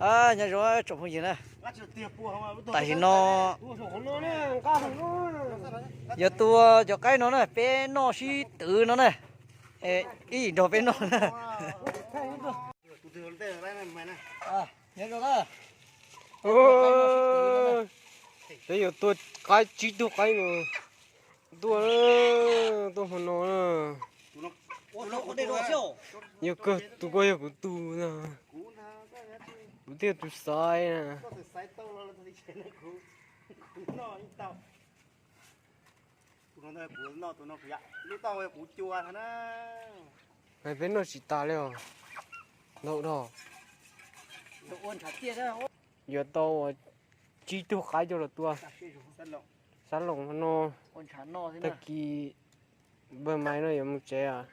Nyob zoo tsoom phooj ywg na, tam sim no yuav tua cov qaib no na, peb noj sib twv no na. Ib yim nrog peb noj na. Peb yuav tua qaib tsib tug qaib no. Tuaj, tuaj hmo no na. Yog kawg tus ko yog kuv tus na. Kuv thiaj tus xaiv na. Peb noj tsis tas li os. Ntau dhau. Yuav tau tsib tug qaib coj los tua. Xab loos no, tag kis npawg Maiv no yuav mus tsev os.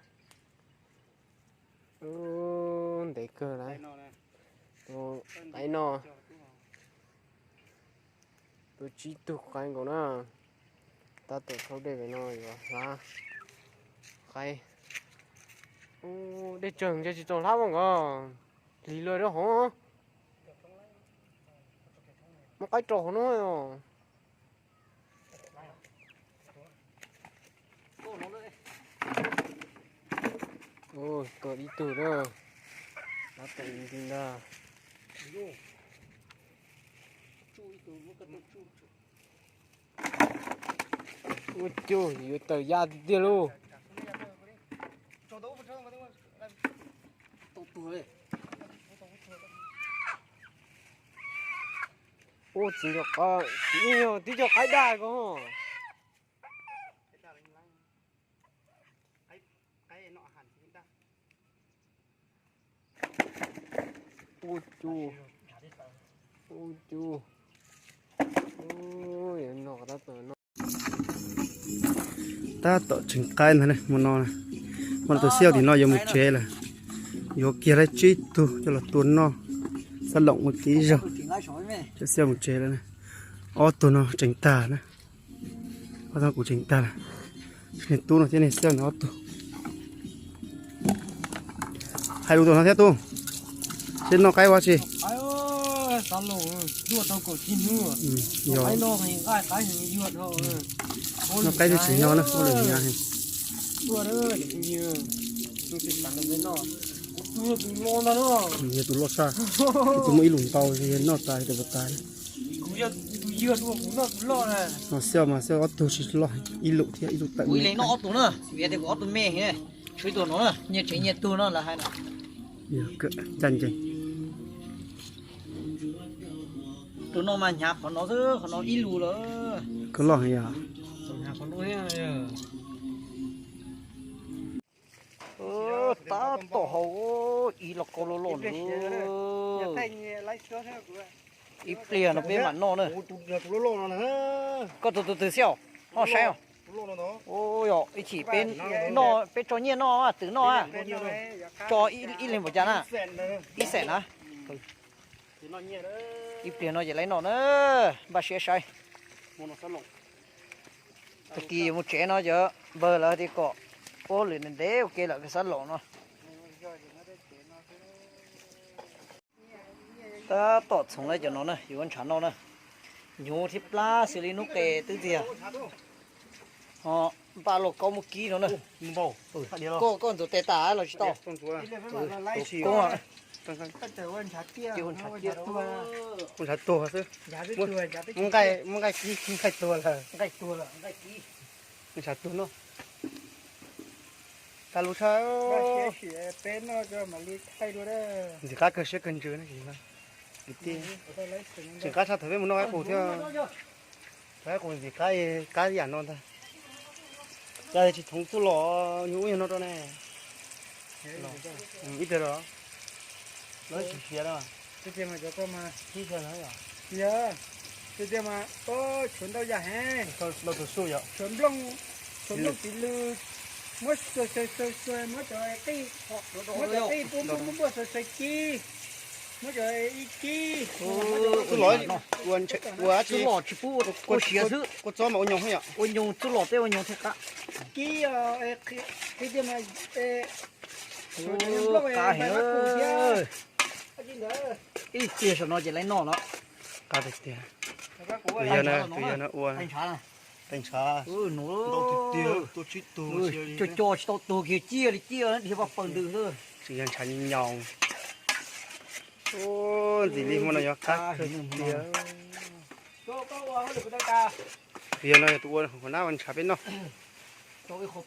Ntev kawg lawm. Tus qaib no, tus tsib tug qaib nkaus na. Tab tom thaub dej pem no yuav hlab qaib. Dej tsawg ntshe tsis tau hlab nkaus. Lig lawm rau hauv. Muaj qaib rau hauv no. Tua ib tug na. Tab tom ntag. Ua cas yuav tawm ya tiag tiag lauj. Ua txiv, tib co qaib daj ko. Ua cas, ua cas. Tab tom tseev qaib ntag, hmo no, hmo no tus Xiab tim no yuav mus tsev lawm. Yuav kiag lawm tsib tug coj los tua noj, xab loos ua tib zaug, coj Xiab mus tsev lawm. Ob tug no tseev tag na. Ob tug kuv tseev tag lawm. Niag tub no thiab niag Xiab ntawd ob tug. Hais lus tom no thiab tub. Seb noj qaib ua tsi? Noj qaib twb tsis nyob na, ua lwm hnyav heev. Yog tus loj tshaj, tus muaj ib lus ntau, noj tas tus puas tas. Mas Xiab mas Xiab ob tug tsis loj, ib lus thiab ib lus tawm. Ib leeg noj ob tug na, vim tias kuv ob tug me, tshuav ib tug no na, nyias tsev nyias tug no lawv hais na. Yog kawg, ncaj ncees. Tus no mas hnyav qhov no xwb, qhov no ib lus lawm. Koj loj heev yom. Tab tom haus ib los kau loj loj na. Ib pliag no peb mam noj na. Koj tus tus twg Xiab, noj saib os. Yog ib chim peb noj, peb tso nyiaj noj, twv noj, tso ib leeg npaum cas na? Ib xees na. Ib pliag no ces lawv noj na, npaj siab saib. Tag kis mus tsev no cov npawg lawv tias kom ua lwm ntev ua ke lawm, xab loos no. Tab tom txhoov lawm cov no na, yuav ua ntshav noj na. Hnyuv thiab plab xws li hnub qes twb tiag. Ho npaj lauj kaub muab kib no na. Koj, koj ntxuav tes tas los tsis tau? Ua ntshav tuag xwb. Muab nqaij kib, nqaij tuag lawm. Ntshav tuag no. Tag lus tshaj. Ntxim qab kawg siab kawg ntsws na. Tseem qab tshaj thaum peb mus noj qaib qus thiab. Qaib qus ntxim qab, qab yam no ntag. Cas tsis txhoov txuj lom, nyuag ub nyuag no rau ne. Ib pliag los. Lawv tsis fiav na. Tiag mas, tshuav ntau yam heev. Tshuav nplooj, tshuav nplooj piv lws, muab xuas xuas xuas xuas muab cov qij, muab cov qij pub npuaj npuaj xuas xuas kib, muab cov ib kib. Ua dab tsi? Ua siav xwb. Kua txob mas ua nyoos yom. Ua nyoos, txuj lom tej ua nyoos thiaj qab. Kib, qhib tiag mas, nplooj qab heev. Ntawd. Ib tiag saum no ces lawv noj no. Qab tiag tiag. Tus yawg no, tus yawg no ua. Tais ntshav, ntau tiag tiag, tuaj tsib tug, co co tsis tau tug kiag, ciaj li ciaj dhia paj paws ntws xwb. Tsis yog ntshav nyoos. Ntxim li hmo no yog qab tiag tiag. Tus yawg no yog tus ua qhov nab ua ntshav peb noj. Tus yawg no kuj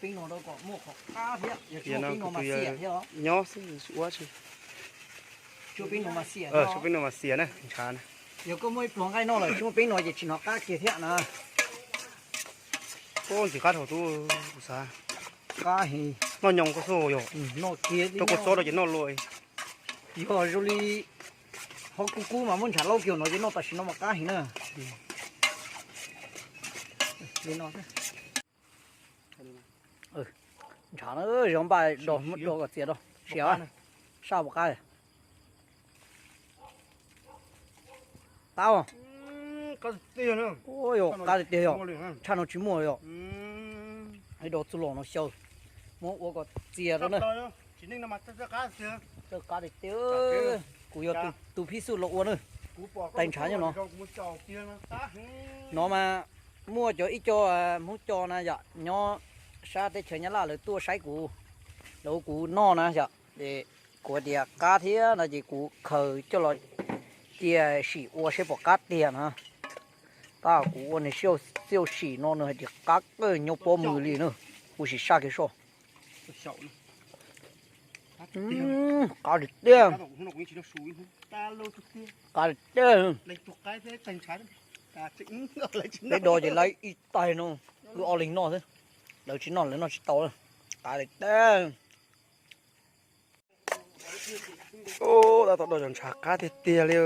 tus yawg nyob xwb tsis ua tsi. Tshuav peb no mas xiam na, ntshav na. Yog koj muaj ib pluag nqaij noj lawm tsis muaj peb no ces tsis hnov qab kiag thiab na. Ub, ntxim qab dhau tub, kuv xav. Qab heev. Noj nyoos koj xwb yog. Noj kiag rau kua txob rau ces noj luaj. Yog zoo li ho kub kub mas muab ntshav laub kiag no ces noj tam sim no mas qab heev na. Li no xwb. Ntshav na, zov npaj do kom txias rau siav. Saj puas qab? Qab os. Ua yog qab tiag tiag yog, tshaj no tsis muaj yog. Hais do txuj lom no xyaw, muab ua kom txias rau na. Txawj qab tiag tiag, kuv yog tus phij xwb los ua na. Tais ntshav nyob no. No mas muaj cov ib co Hmoob Co na yom, nyob sab teb chaws Nyab Laj lawv tuaj saib kuv, lawv ua kuv noj na yom. Kuv tias qab thiab no ces kuv khaws coj los cia sim ua seb puas qab tiag na. Tab kuv ua nws xyaw sim no nws hais tias qab kawg nyob pob mws li na. Kuv sim saj kiag soj. Qab tiag tiag. Qab tiag tiag. Peb do ces lawv ib tais no, wb ob leeg noj xwb. Lawv tsis noj lawv noj tsis tau. Qab tiag tiag. Tab tom do cov ntshav qab tiag tiag li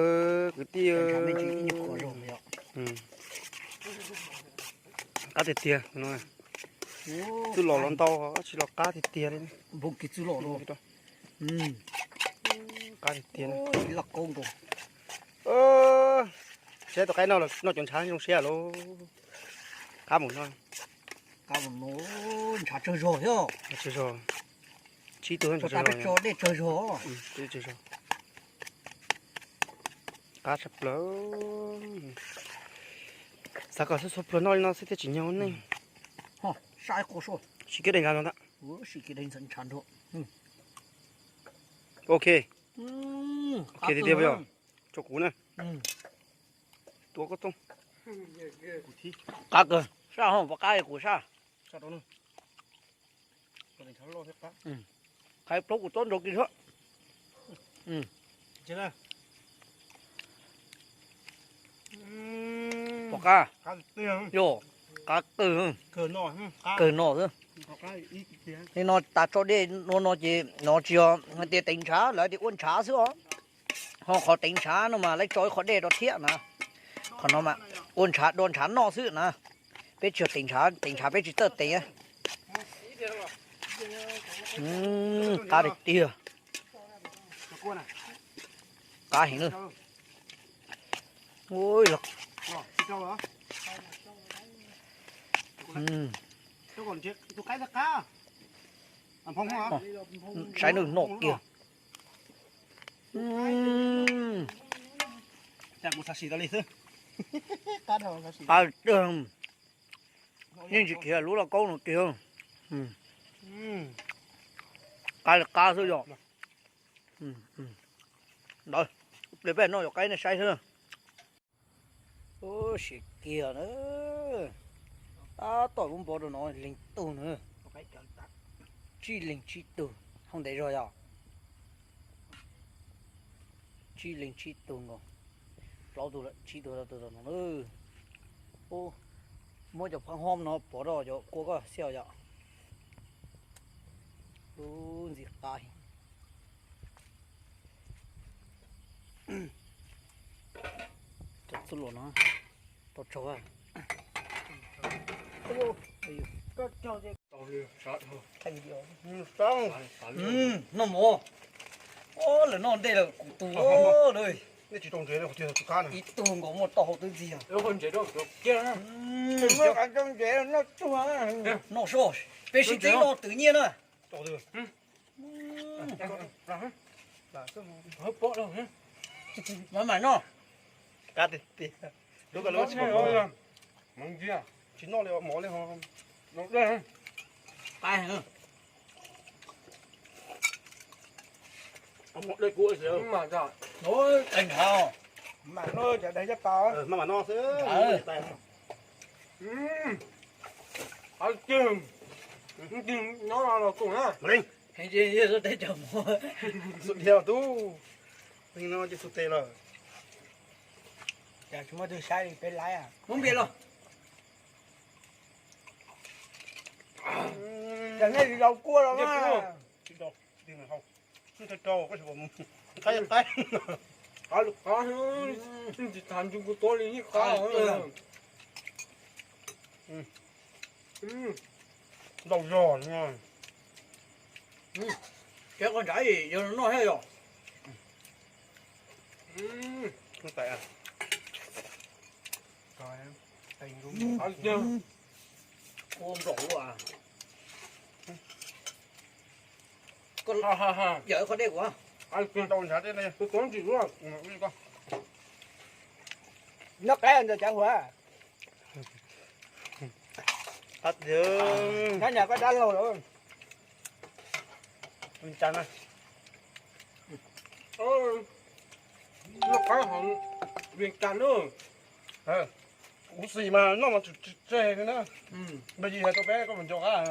kwv tij. Qab tiag tiag. Txuj lom los ntau tsis los qab tiag tiag li. Qab tiag tiag. Saib tus qaib noj cov ntshav zoo siab lauj. Qab mus no. Ntshav tsawg zog thiab. Tsawg zog. Tsib tug, ntshav tsawg zog. Qab tshaj plaws. Xav kom xub xub pluag noj li no xwb thiaj tsis nyog neej. Sib kev deev no ntag. Ok. Ok tiag tiag yog. Tso kuv na. Tua koj tooj. Qab kawg, saj ho puas qab kuv saj. Qhais plaub kuv tob nrog kiag. Puas qab? Yog, qab kawg. Kawg no xwb. Li no tas tso dej no no ces no tsis yog hais tias teev ntshav, lawv tias ua ntshav xwb os. Ho qhov teev ntshav no mas lawv tso ib qho dej rau thiab na. Qhov no mas ua ntshav, do ntshav noj xwb na. Peb tsis yog teev ntshav, teev ntshav peb tsis txawj teev. Qab tiag tiag. Qab heev na. Saib nws noj kiag. Qab tiag. Yeej tsis khiav lub lauj kaub no kiag. Qab li qab xwb yog. Ntawd, pliag peb noj cov qaib nej saib xwb. Siav kiag na. Tab tom lub npov rau no leeg tug na. Tsib leeg tsib tug, hauv ntev zog yog. Tsib leeg tsib tug nkaus. Plaub tug lawm, tsib tug rau tus no na. Muab cov phab hob no pov rau cov kua koj xij yom. Ub, ntxim qab. Cov txuj lom no tau tsaug. Noj mov. Lawv noj ntej lawm kuv tus. Ib tug nkaus muaj tau hauv twb ntxiag. Noj soj, peb sib teb noj twv nyiaj na. Pom lawm. Maj mam noj. Qab tiag tiag. Lub ko lub tsis pom mov. Tsis noj li mov li ho. Qab heev. Mov dej kub xwb. Maj mam noj cov dag caj pas. Maj mam noj xwb. Qab tiag. Nyob los koom na. Heev tsis yog teb chaws mov. Xub dhia tub. Heev no ces xub tes lawm. Cas tsis muaj twg saib li peb laib. Muab npias los. Cas nej tsis zaus kuaj los mas. Tsis rau, tsis rau, qab qaib. Qab, tsis tham ntshe kuv tuav li ib qab. Ntau zog no. Cov qos ntshav yog noj thiab yom. Ua nplaum ua. Yawm qhov dej kuv. Noj qab ntawd cav huv. Nyob nyab koj dab laug lawm. Noj qab hov Vias Cas na. Kuv xis mas noj mas tseg li na. Npawg Yis hais rau peb koj mus nco qab.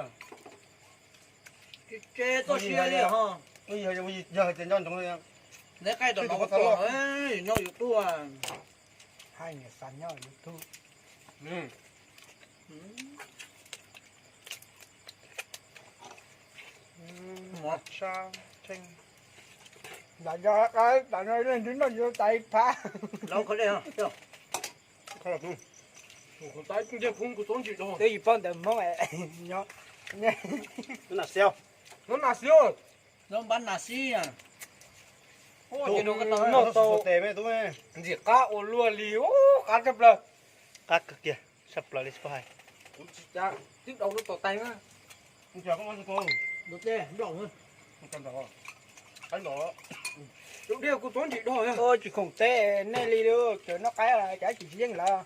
Tsis tseg txoj sia li ho. Yog hais tias nco ntsoov li. Neb qaij tom no noj yuav tuaj. Hais niam xav nyob YouTube. Lam yog qab tas no leej twg noj yuav tas ib phab. Twb yim poj ntawd Hmoob nyob. Npab nas xib. Noj tau ntxim qab ua luaj li, qab tshaj plaws. Qab kawg kiag, tshaj plaws li tsis paub hais. Kuv tsis twb dau lub tau tais na. Ua dej nplaum. Lub dej kuv tuav ntsim dog. Tsis khoom teb nej li, cov noj qaib cas tsis yeej lawm.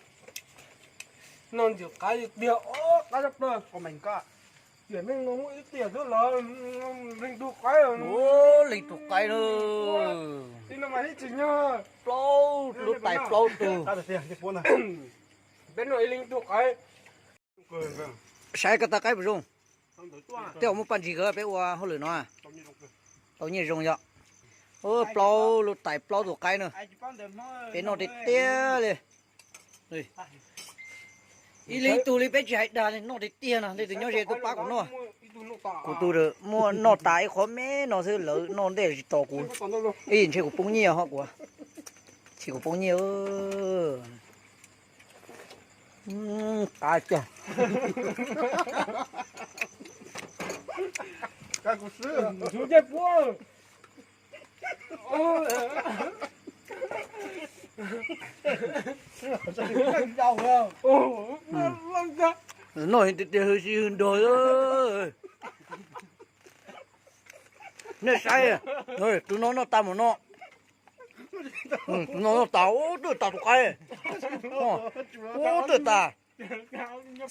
Noj ntxim qab li tiag, qab tshaj plaws. Yam neeg no muaj ib tiam xwb lawm, leej tug qaib. Leej tug qaib na. Plaub lub tais plaub tug. Peb noj ib leej tug qaib. Saib koj tais qaib puas zoo. Tej uas muaj paj ntsig kawg peb ua hauj lwm no. Tau nyiaj zoo yom. Plaub lub tais plaub tug qaib na. Peb noj tiag tiag li. Ib leeg tug li peb tsis hais dag li, noj tiag tiag no. Leej twg nyob ze tuaj pab kuv noj. Kuv tus muaj noj tas ib qho me no xwb, lawv noj ntej tsis tos kuv. Ib ntshe kuv poob nyiaj ho kuv. Ntshe kuv poob nyiaj. Qab tiag. Noj tiag tiag hwj si hwj nrog. Nej saib, tus no noj tas mus no. Tus no noj tas ub twb tas tus qaib. Ub twb tas.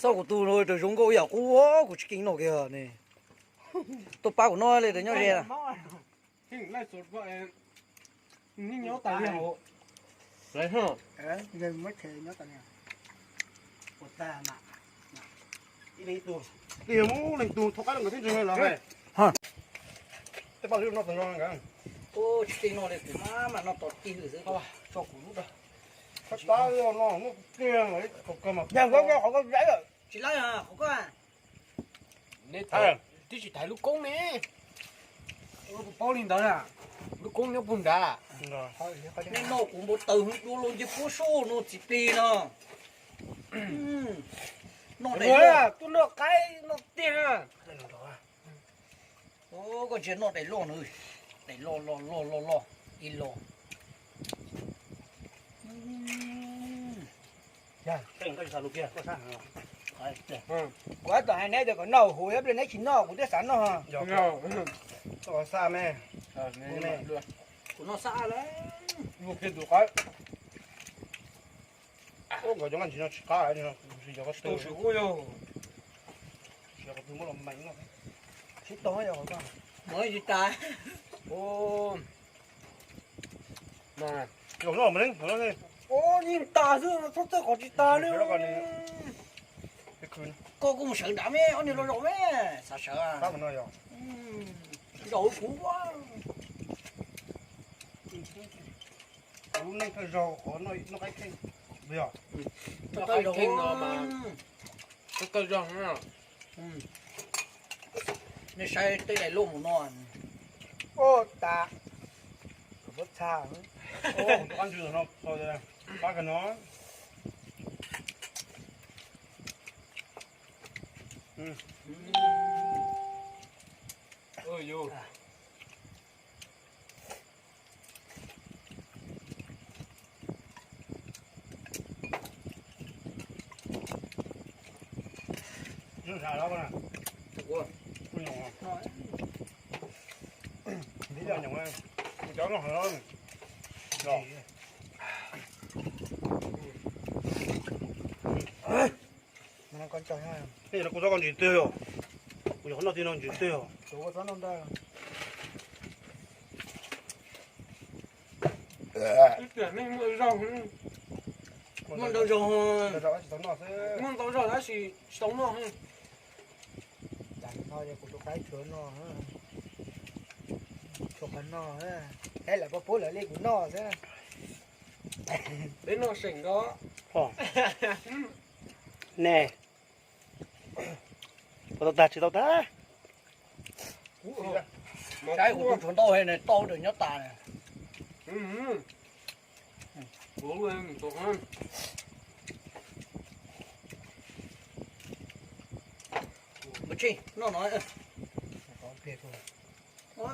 Xauj kuv tus no tas zoo nkauj ib yam qub, kuv tsis keej noj kiag ne. Tuaj pab kuv noj li tas nyob ze. Leej tug thov qab los thiab ntseeg lawm. Tej paj lwm no tas zoo nkawd. Tsis keej noj li, kuv mam mam noj tom tij lwm xwb. Tso kuv lub dag. Tab no muaj tiag, qhov kawg mas. Tsis laib qhov koj. Twb tsis thaiv lub koob ne. Kuv paub li ntawd na. Lub koob nyob puag nrad. Nej noj kuv npau taws hwv dua los nce puab soj no txiv plig no. Noj daim loj. Tuaj noj qaib noj tiag na. Koj ntsia noj daim loj na. Daim loj loj loj loj loj ib loj. Kuv tab tom hais neb tias kom noj huv ib pliag neb tsis noj kuv thiaj xav noj. Xa me, kuv noj xa lawm. Ua kiag tus qaib. Ua nkawd cov nqaij ntsis no tsis qab, tsis yog qhov twg, tsis yog qhov twg muab los meem no. Sib tog yog qhov ko. Muab tsis tas. Ua, no mas, yeej tas xwb, txhob txawj qhov tsis tas li. Koj kuj mus sawv nrad me, ob niag los zaum me, xav sawv. Zaum kuv. Kuv lub neej thawj zaug qhov noj qaib kheej. Noj qaib kheej no mas thawj zaug. Nej saib tej daim loj mus no. Ua tas, kuv txha, qab ntsis no, qab no. Kuv txob koj ntsis twg os, kuv yog qhov noj tij no ntsis twg os. Muaj ntau zaug, muaj ntau zaug tab sis tsis tau noj. Cas no kuv tus qaib tshuav no, tshuav qhov no, tab lawv pab pub lawv li kuv noj xwb. Peb noj seem nkaus. Ne, tau tag tsis tau tag. Saib kuv tus tshuav ntau he, tau dawm nyob tas. Npawg Tsheej, noj no.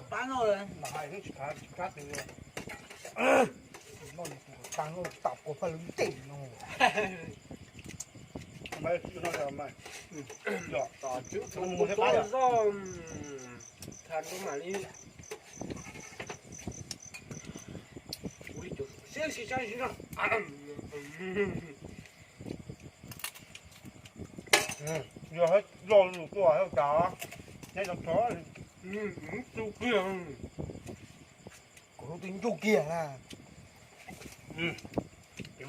Qab no, tsis qab, tsis qab twg li. Noj li kuv tag no, tam kuv paj lub ncej no. Tom tswb tus mus thiab qab yom. Tha rau mam li. Ua li cov siab sib saib sib nrog. Yog loj lus tuaj hauj cas, neb cov txog. Kuv lub twb ncuj kiag na.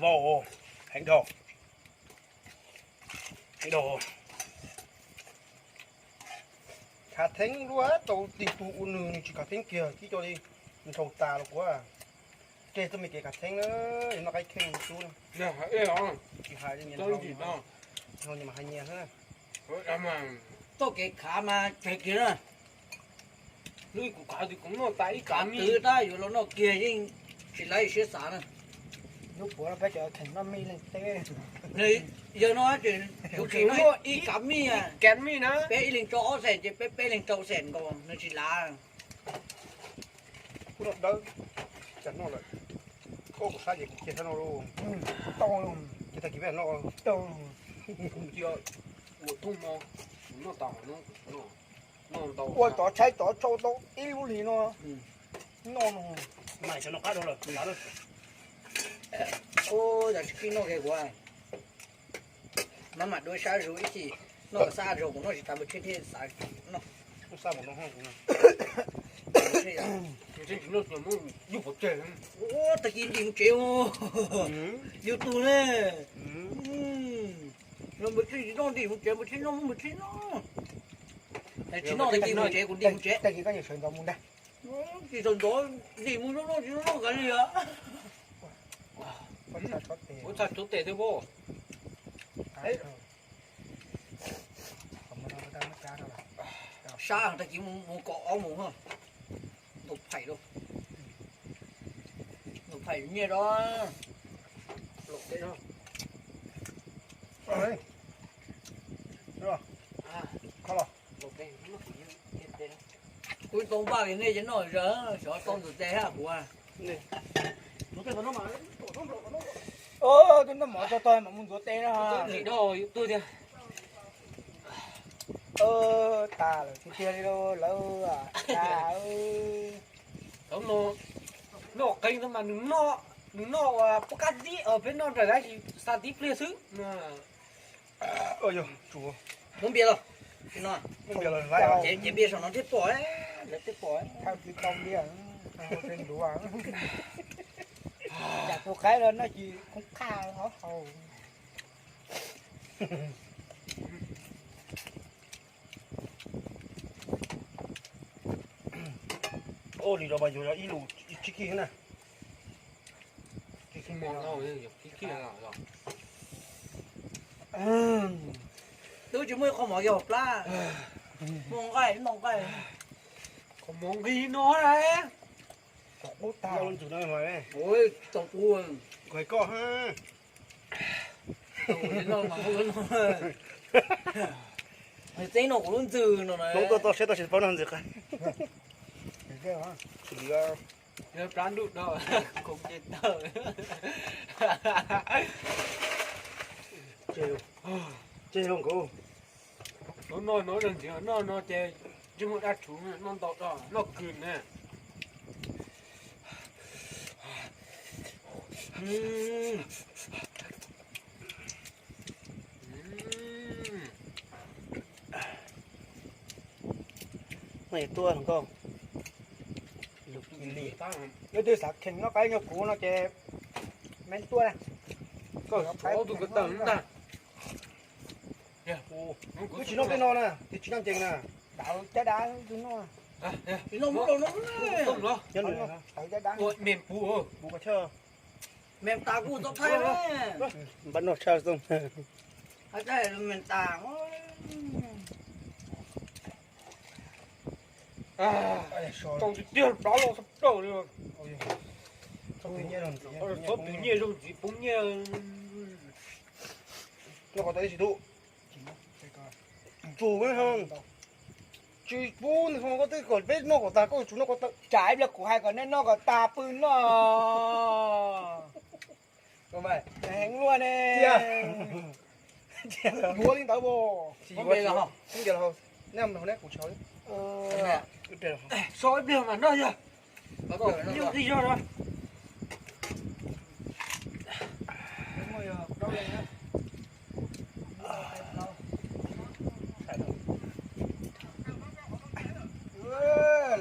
Vau, heev dhau. Heev dhau. Khav theeb luaj tau tig tug ua nws, nws tsis khav theeb kiag, tib co li nrhaus tas los kuv. Tseg txoj me kev khav theeb na, noj qaib kheej tub na. Tsis hais li nyias nrhaus, nyias mas hais nyias xwb na. Txoj kev khav mas tseg kiag na. Lub kuv khav twb kuv noj tas ib khav twb tab yuav los noj kiag yeej tsis laib siab xav na. Lub puav no peb cov kheem noj mij leej teb. Yog no ces kuv kheem noj ib khav mij, peb ib leeg tso ob xees ces peb peb leeg rau xees nkaus nws tsis lav. Kuv noj dawb, cas noj lawm. Koj kuv sab ces kuv cia sab no lauj. Tau, ces tag kis peb noj. Ua thooj no, kuv noj tas no, kuv noj tau. Ua tov tshaib tov tsau tau ib lub hlis no. Noj no. Mas xyov noj qab dhau lawm, lav lawm. Yog tsis kib noj kiag kuv. Maj mam dua sab zus ib chim, noj xab zaug kuv noj tsis tas npawg Tsheej thiaj xav noj. Xab mus noj hoj kuv. Tag kis ntim mus tsev, yus tus ne. Npawg Tsheej tsis noj ntim mus tsev, npawg Tsheej noj muab npawg Tsheej noj. Tsis noj tag kis mus tsev kuv ntim mus tsev. Tsis tau ntov, ntim mus zoo no tsis noj kav liam. Ua txhaj tshuav tes thiab pob. Sab tag kis mus kom ob mus, ntau phaim lauj. Ntau phaim nyiaj rau. Kuv tau npaj li nej ces noj zog, xyov tau ntxuav tes hab kuv. Twb noj mov txog tog mam mus ntxuav tes na. Tas lawm tiag tiag li lauj lawv. Noj qees mas nws noj, nws noj ua poj kab tib, peb noj nram dab tsi xa tib pliag xwb. Muab npias los, ces npias saum no thiaj pom, lawv thiaj pom. Cas tus qaib los noj tsis khoob qhaj hauv haus. Ua li no mas yuav ib lus tsib kis na. Twb tsis muaj ib qho mov yog plab, muaj nqaij, noj nqaij. Qhov mov nqis no na. Qub tag. Ntxim no, tsis tau kuv. Kuv hais koj ha. Nws txeeb no kuv lub ntxwg no na. Hmoob tuaj txog siab tau tsis paub noj ntxwg qa. Plab ntuj no, khoom ces tawm. Tseg zoo nkaus. Noj no, noj no ntxiv, noj no ces tsis muaj dab tshuv, noj ntau, noj kws na. Tuaj nkauj. Leej twg xav kheem noj qaib nyuag kuv no ces me tuaj na. Koj ob tug ko taw ntag. Wb tsis noj tej no na, twb tsis noj ncees na. Dav caj dab tus noj. Noj muab rau no. Noj caj dab. Ua me puv, puv pov chawj. Me tas kuj txob thaij na. Npaj noj tshaj xoo. Me tas. Tau tiag tiag, plab loj tshaj plaws li. Txhob poob nyiaj, zaug ntxiv poob nyiaj. Noj qhov tau ib tsis tub. Tus, tsis pub nws ho, koj twb kom peb noj kom tag, koj yuav tsum noj kom tag. Tsam ib pliag kuv hais kom nej noj kom tag pw noj. Heev luaj ne. Yuav li ntawd, nej kuv so ib pliag mas noj yog. Yeej twg yog no.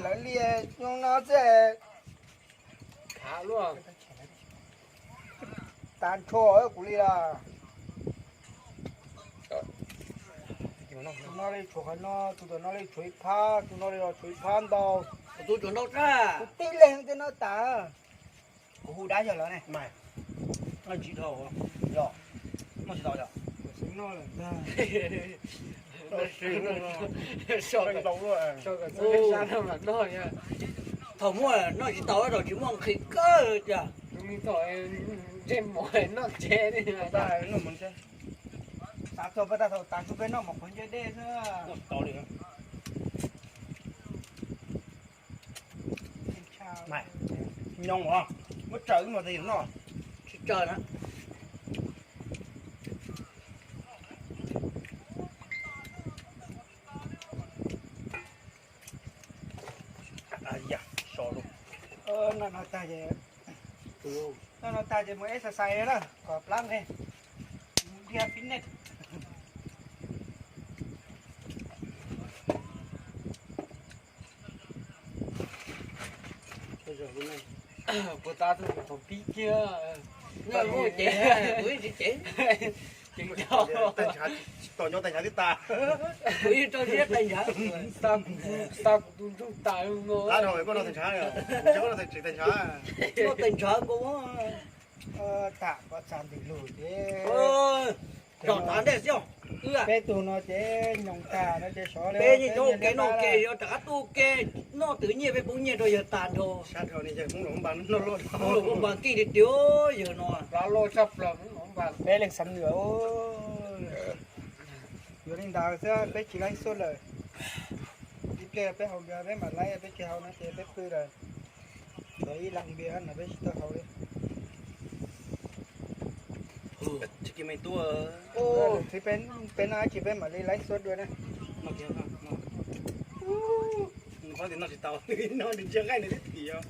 Lawv liam zoo no xwb. Tag nrho kuv li lawm. Tus no li tshuav qhov no, tus tom no li tshuav ib phab, tus no li los tshuav ib phab ntau. Tus tshuav ntau tag. Kuv tib leeg thiaj noj tas. Kuv hu dab yog lawm ne. Noj tsis dhau, noj tsis tau yog. Thaum muaj noj tsis tau, thaum tsis muaj nqhis kawg tiag. Ntsej mos noj tsev. Xav txog peb tas thaum tas tsuas peb noj mov qhuav ntsej dej xwb. Nyoos os, muab tsaws wb mas noj. Tsis tsaws na. Noj no tag ces, noj no tag ces mus exercise na, kom plab nqig. Mus dhia fitness. Puas tas tus thaum pib kiag. Ces kuv yeej tsis ceev. Ceev cov. Tom nyob tais ntshav twb tas. Kuv yeej rau siab tais ntshav. Xa kuv tus ntsuj tas no. Tab no koj noj tais ntshav, koj noj tais ntshav. Noj tais ntshav nkaus. Tham kom txog ntawm lus ces tsom tav ntej xwb. Peb tug no ces nyoos tag no ces sov li peb yeej cov ua ke noj ua ke, yog rov qab tuaj ua ke noj twv nyiaj peb poob nyiaj rau yawg tas nrho. Sab dhau ne yawg Hmoob los npas noj loj, Hmoob los npas kij tiag tiag yawg no. Plab loj tshaj plaws. Peb leej xeev nws. Yuav li ntawd xwb peb tsis laib xuab lawm. Ib pliag peb haus npias peb mam laib, peb tsis haus no ces peb pw lawm. Txog ib lag npias no peb tsis tau haus li. Tsis kis me tuaj. Tsis peb, peb noj tsis peb mam li laib xuab dua na. Noj tsis tau, noj nws ntsia qaij nws twb thim os.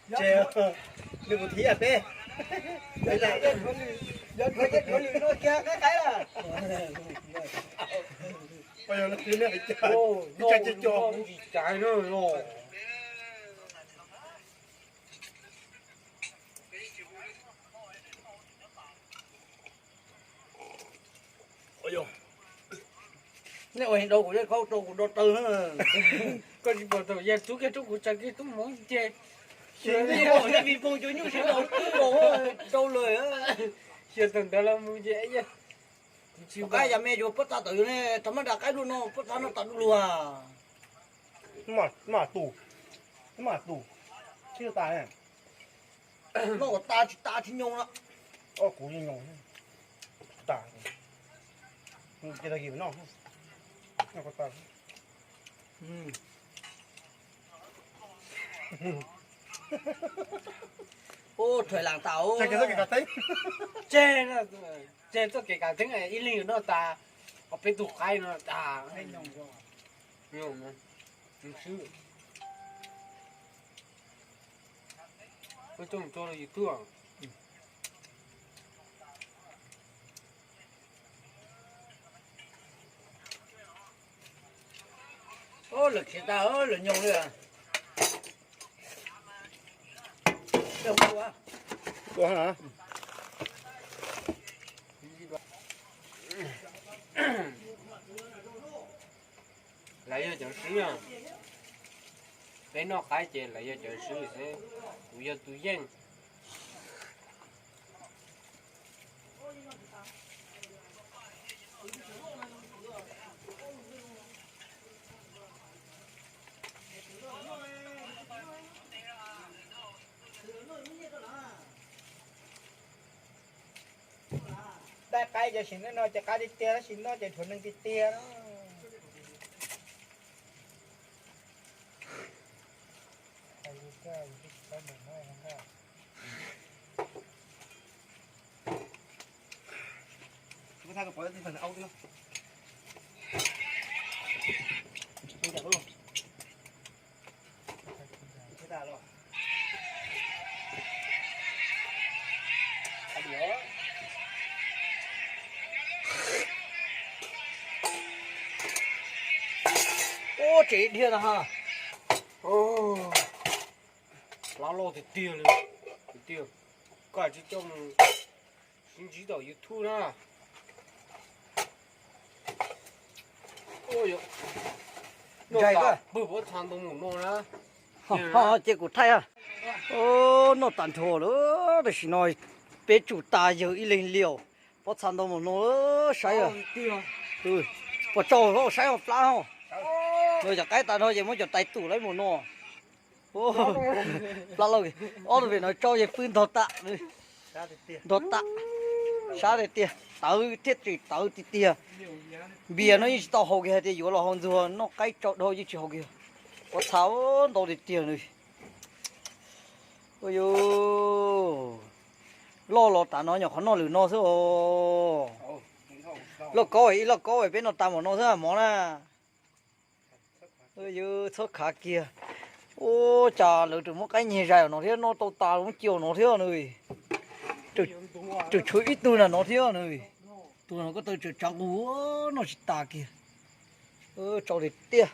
Ces nws kuv thiab peb. Yog, yog, yog, yog, yog, yog, yog, yog, Nej ua heev rau kuv, koj rau kuv do taw na. Koj tsis pom thaum yog tub kiag rub kuv tsaws kiag tub hmoov ces xyov nej vim hmoov cov nyuj sawv daws twb nkaus rau lawm. Xyov thaum ntawd los mus ces kuv tsis, qaib yam me yuav pob txha tawm yus ne, rov maj nram qaib dua no pob txha no tas du lug. Maj tus, maj tus, sib tas. Noj kom tas tsis tas tsis nyoo no. Kuv nyoo, tas, ces tag kis noj, noj kom tas. Ub, thuam laas tas. Tseg, tseg txoj kev kav theeb, ib leeg yuav noj tas ob peb tug qaib no tas. Ua coj mus tso rau YouTube. Lawv khiav tag, lawv nyoo li. Lawv yog cov swb, peb noj qaib ces lawv yog cov swb xwb, kuv yog tus yeej. Dab qaib cov sim neej no ces qab tiag tiag, tab sis noj ces dhuav neeg tiag tiag. Ub, tseem dhia na ha. Plab loj tiag tiag li. Tiag tiag. Koj tsis coj mus sib ntsib tom YouTube na. Noj tas pwg pob txha ntau mus no na. Ces kuv thaij. Noj tas nrho lawm, tam sim no peb tsum tas yawg ib leeg li os. Pob txha ntau mus no, saib. Puas tsaus ho saib ho plab ho. Cov qaib tas nrho ces muab cov tais tum lawm mus no. Plab loj, ob tug pem no tso ces pw ntog tas. Ntog tas, sab tiag tiag, tawv thiab tseem tawv tiag tiag. Npias no yeej tsis tau haus kiag hais tias yuav los haus ntxuag, noj qaib tsau dhau yeej tsis haus kiag. Pob txha ntau tiag tiag nws. Ua yus loj los tas no nyuam qhuav noj lwm no xwb os. Lauj kaub, ib lauj kaub peb noj tas npaum no xwb mov na. Yus txhob khav kiag. Ua cas lawv tseem muab qaib nyeg zais no thiab, noj tau tas muab cia no thiab na. Tseem tshuav ib tug na no thiab na. Tus no koj taw tseem tsav nqus, noj tsis tas kiag. Tsau tiag tiag.